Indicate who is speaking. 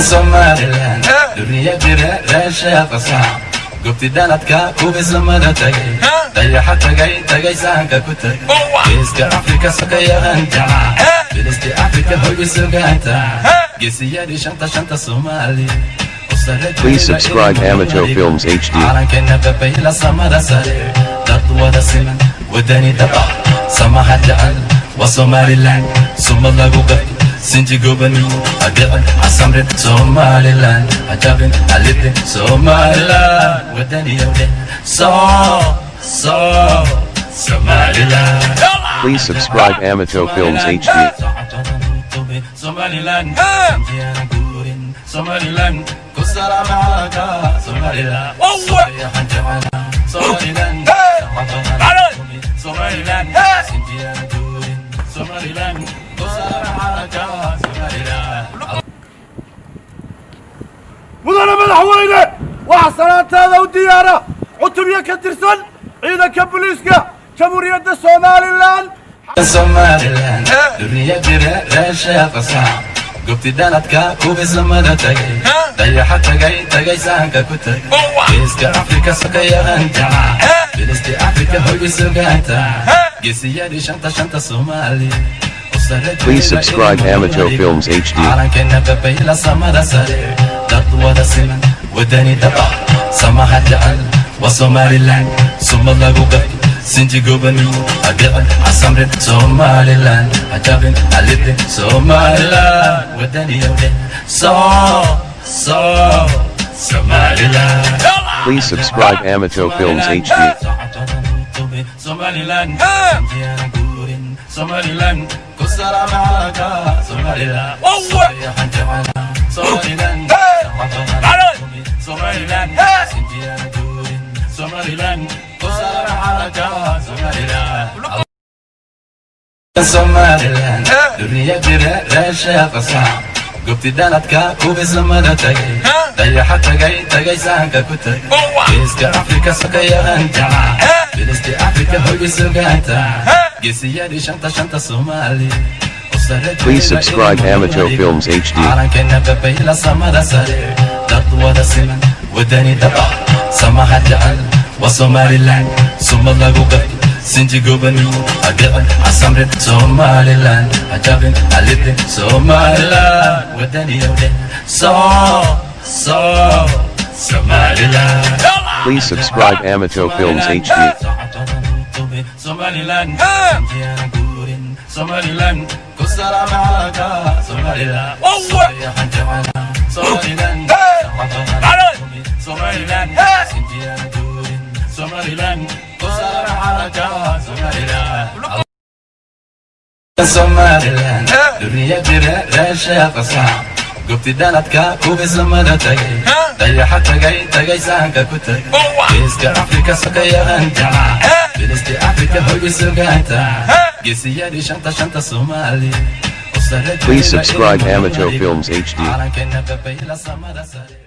Speaker 1: Somaliland duriyadira reesheeqasa gobti dhaladka kubisamada tagay, dayaxa tagay, tagay, sahanka ku tagay, Geeska Afrika sokayahan jaca, Filisti Afrika hoygi sugaanta, geesiyadii shanta shanta Soomaali.
Speaker 2: Please subscribe Amato Films HD.
Speaker 1: Calankeena babayla samada sare, dad wada siman, wadani dhaba, samaha jecel waa Somaliland, sumad lagu qabto, sinji gobani, hadhicin, hasamrin Somaliland, hajabin, halidin Somaliland, wadaniyowdhe so so Somaliland.
Speaker 2: Please subscribe Amato Films HD.
Speaker 1: Somaliland, sinjiana guurin Somaliland, ku salaamaka Somaliland, Somaaliyahan jecela Somaliland, Somaliland, sinjiana guurin Somaliland, ku salaamaka Somaliland.
Speaker 3: Mudane madaxweyne, waxaa salaantaada u diyaara cutubyo ka tirsan ciidanka booliiska Jamhuuriyadda Somaliland.
Speaker 1: Somaliland duriyadira reesheeqasa gobti dhaladka kubisamada tagay, dayaxa tagay, tagay, sahanka ku tagay, Geeska Afrika sokayahan jaca, Filisti Afrika hoygi sugaanta, geesiyadii shanta shanta Soomaali.
Speaker 2: Please subscribe Amato Films HD.
Speaker 1: Calankeena babayla samada sare, dad wada siman, wadani dhaba, samaha jecel waa Somaliland, sumad lagu qabto, sinji gobani, hadhicin, hasamrin Somaliland, hajabin, halidin Somaliland, wadaniyowdhe so so Somaliland.
Speaker 2: Please subscribe Amato Films HD.
Speaker 1: Somaliland, sinjiana guurin Somaliland, ku salaamaka Somaliland, Somaaliyahan jecela Somaliland, Somaliland, sinjiana guurin Somaliland, ku salaamaka Somaliland. Somaliland duriyadira reesheeqasa gobti dhaladka kubisamada tagay, dayaxa tagay, tagay, sahanka ku tagay, Geeska Afrika sokayahan jaca, Filisti Afrika hoygi sugaanta, geesiyadii shanta shanta Soomaali.
Speaker 2: Please subscribe Amato Films HD.
Speaker 1: Calankeena babayla samada sare, dad wada siman, wadani dhaba, samaha jecel waa Somaliland, sumad lagu qabto, sinji gobani, hadhicin, hasamrin Somaliland, hajabin, halidin Somaliland, wadaniyowdhe so so Somaliland.
Speaker 2: Please subscribe Amato Films HD.
Speaker 1: Somaliland, sinjiana guurin Somaliland, ku salaamaka Somaliland, Somaaliyahan jecela Somaliland, Somaliland, sinjiana guurin Somaliland, ku salaamaka Somaliland. Somaliland duriyadira reesheeqasa gobti dhaladka kubisamada tagay, dayaxa tagay, tagay, sahanka ku tagay, Geeska Afrika sokayahan jaca, Filisti Afrika hoygi sugaanta, geesiyadii shanta shanta Soomaali.
Speaker 2: Please subscribe Amato Films HD.
Speaker 1: Calankeena babayla samada sare.